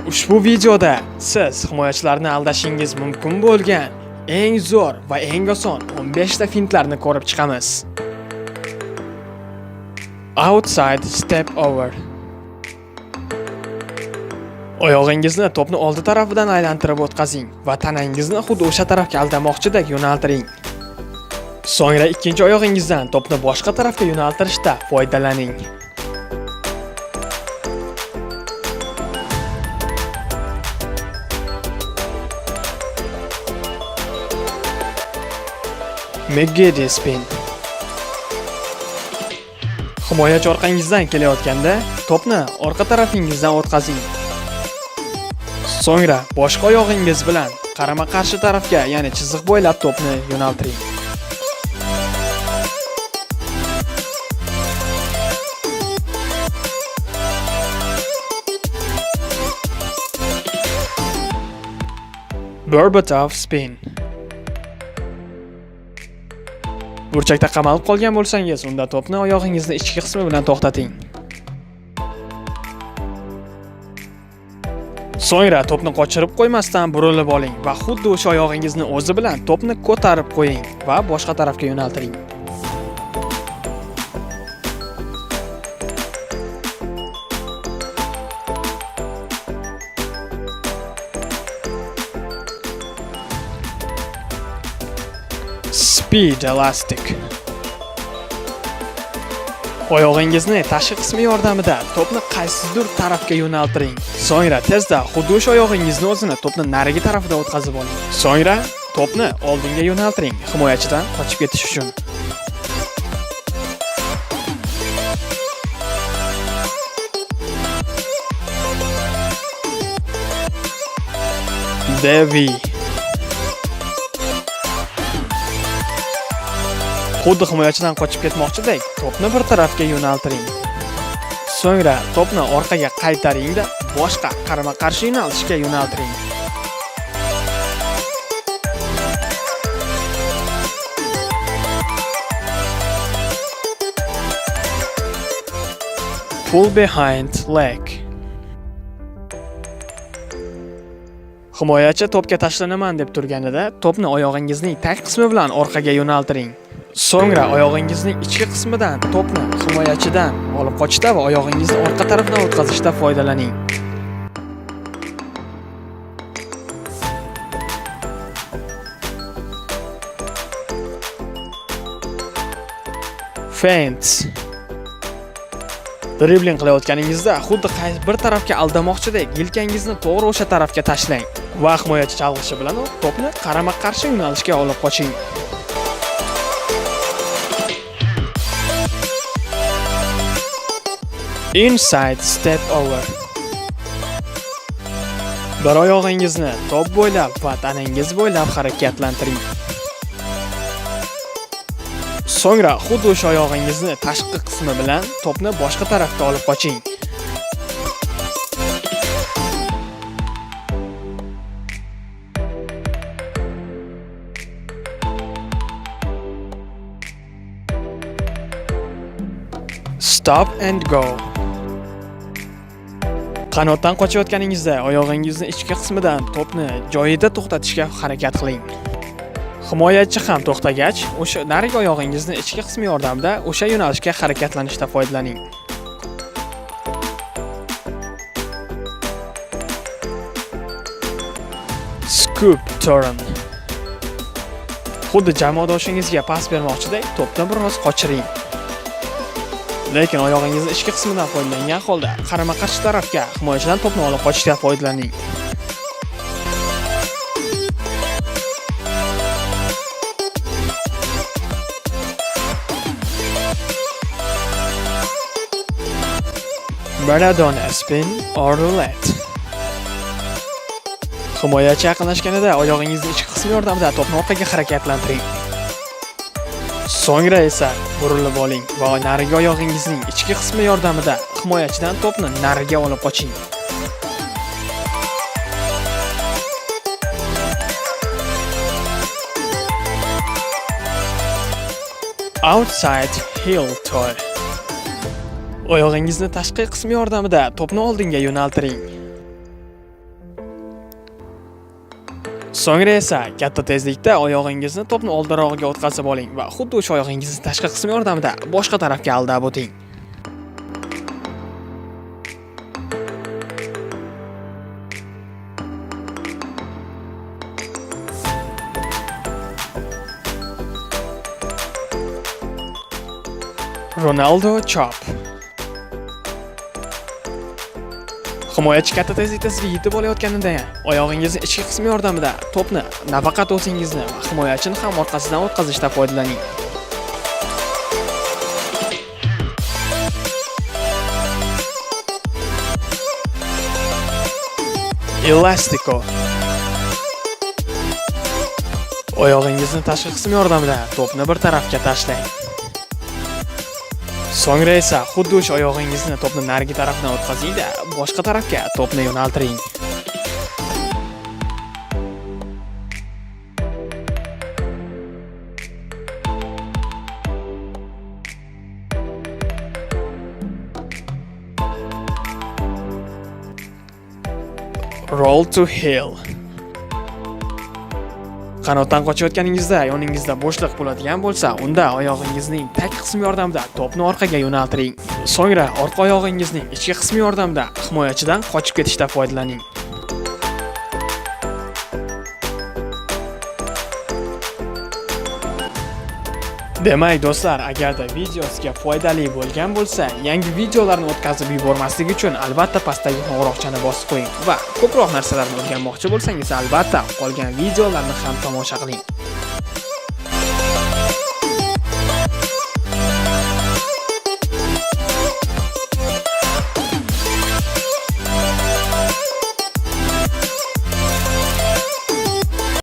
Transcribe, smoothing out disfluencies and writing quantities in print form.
Ushbu videoda siz himoyachilarni aldashingiz mumkin bo'lgan eng zo'r va eng oson 15 ta fintlarni ko'rib chiqamiz. Outside step over. Oyog'ingizni to'pni oldi tarafidan aylantirib o'tkazing va tanangizni xuddi o'sha tarafga aldamoqchidek yo'naltiring. So'ngra ikkinchi oyog'ingizdan to'pni boshqa tarafga yo'naltirishda foydalaning. McGeady spin. Himoyachi orqangizdan kelayotganda to'pni orqa tarafingizdan o'tkazing. So'ngra boshqa oyog'ingiz bilan qarama-qarshi tarafga, ya'ni chiziq bo'ylab to'pni yo'naltiring. Berbatov spin. Burchakda qamalib qolgan bo'lsangiz, unda to'pni oyog'ingizni ichki qismi bilan to'xtating. So'ngra to'pni qochirib qo'ymasdan burilib oling va xuddi o'sha oyog'ingizni o'zi bilan to'pni ko'tarib qo'ying va boshqa tarafga yo'naltiring. Speed elastic. Oyog'ingizni tashqi qismi yordamida to'pni qaysidir tarafga yo'naltiring. So'ngra tezda xuddi o'sha oyog'ingizni o'zini to'pni narigi tarafida o'tkazib oling. So'ngra to'pni oldinga yo'naltiring, himoyachidan qochib ketish uchun. Devi. Xuddi himoyachidan qochib ketmoqchidek, to'pni bir tarafga yo'naltiring. So'ngra to'pni orqaga qaytaringda boshqa qarama-qarshi yo'nalishga yo'naltiring. Pull behind leg. Himoyachi to'pga tashlanaman deb turganida, to'pni oyog'ingizning tag qismi bilan orqaga yo'naltiring. So'ngra oyog'ingizning ichki qismidan to'pni himoyachidan olib qochishda va oyog'ingizni orqa tarafidan o'tkazishda foydalaning. Feints. Dribling qilayotganingizda xuddi qaysi bir tarafga aldamoqchidek yelkangizni to'g'ri o'sha tarafga tashlang va himoyachi chalg'ishi bilan to'pni qarama-qarshi yo'nalishga olib qoching. Inside step over. Bir oyog'ingizni to'p bo'ylab va tanangiz bo'ylab harakatlantiring. So'ngra xuddi o'sha oyog'ingizni tashqi qismi bilan to'pni boshqa tarafga olib qoching. Stop and go. Qanotdan qochayotganingizda oyog'ingizni ichki qismidan to'pni joyida to'xtatishga harakat qiling. Himoyachi ham to'xtagach, o'sha narigi oyog'ingizni ichki qismi yordamida o'sha yo'nalishga harakatlanishda foydalaning. Scoop turn. Xuddi jamoadoshingizga pas bermoqchidek to'pni biroz qochiring. Lekin oyog'ingizni ichki qismidan foydalangan holda qarama-qarshi tarafga himoyachidan to'pni olib qochishga foydalaning. Maradona spin or roulette. Himoyachi yaqinlashganida oyog'ingizni ichki qismi yordamida to'pni orqaga harakatlantiring. So'ngra esa burilib oling va narigi oyog'ingizning ichki qismi yordamida himoyachidan to'pni nariga olib qoching. Outside heel toe. Oyog'ingizni tashqi qismi yordamida to'pni oldinga yo'naltiring. So'ngra esa katta tezlikda oyog'ingizni to'pni oldinrog'iga o'tkazib oling va xuddi o'sha oyog'ingizni tashqi qismi yordamida boshqa tarafga aldab o'ting. Ronaldo chop. Himoyachi katta tezlikda sizga yetib olayotganida oyog'ingizni ichki qismi yordamida to'pni nafaqat o'zingizni va himoyachini ham orqasidan o'tkazishda foydalaning. Elastico. Oyog'ingizni tashqi qismi yordamida to'pni bir tarafga tashlang. So'ngra esa xuddi o'sha oyog'ingizni to'pni narigi tarafidan o'tkazing-da, boshqa tarafga to'pni yo'naltiring. Roll to heel. Qanotdan qochayotganingizda yoningizda bo'shliq bo'ladigan bo'lsa, unda oyog'ingizning tag qismi yordamida to'pni orqaga yo'naltiring. So'ngra orqa oyog'ingizning ichki qismi yordamida himoyachidan qochib ketishda foydalaning. Demak, do'stlar, agarda video sizga foydali bo'lgan bo'lsa, yangi videolarni o'tkazib yubormaslik uchun albatta pastdagi qo'ng'iroqchani bosib qo'ying va ko'proq narsalarni o'rganmoqchi bo'lsangiz, albatta qolgan videolarni ham tomosha qiling.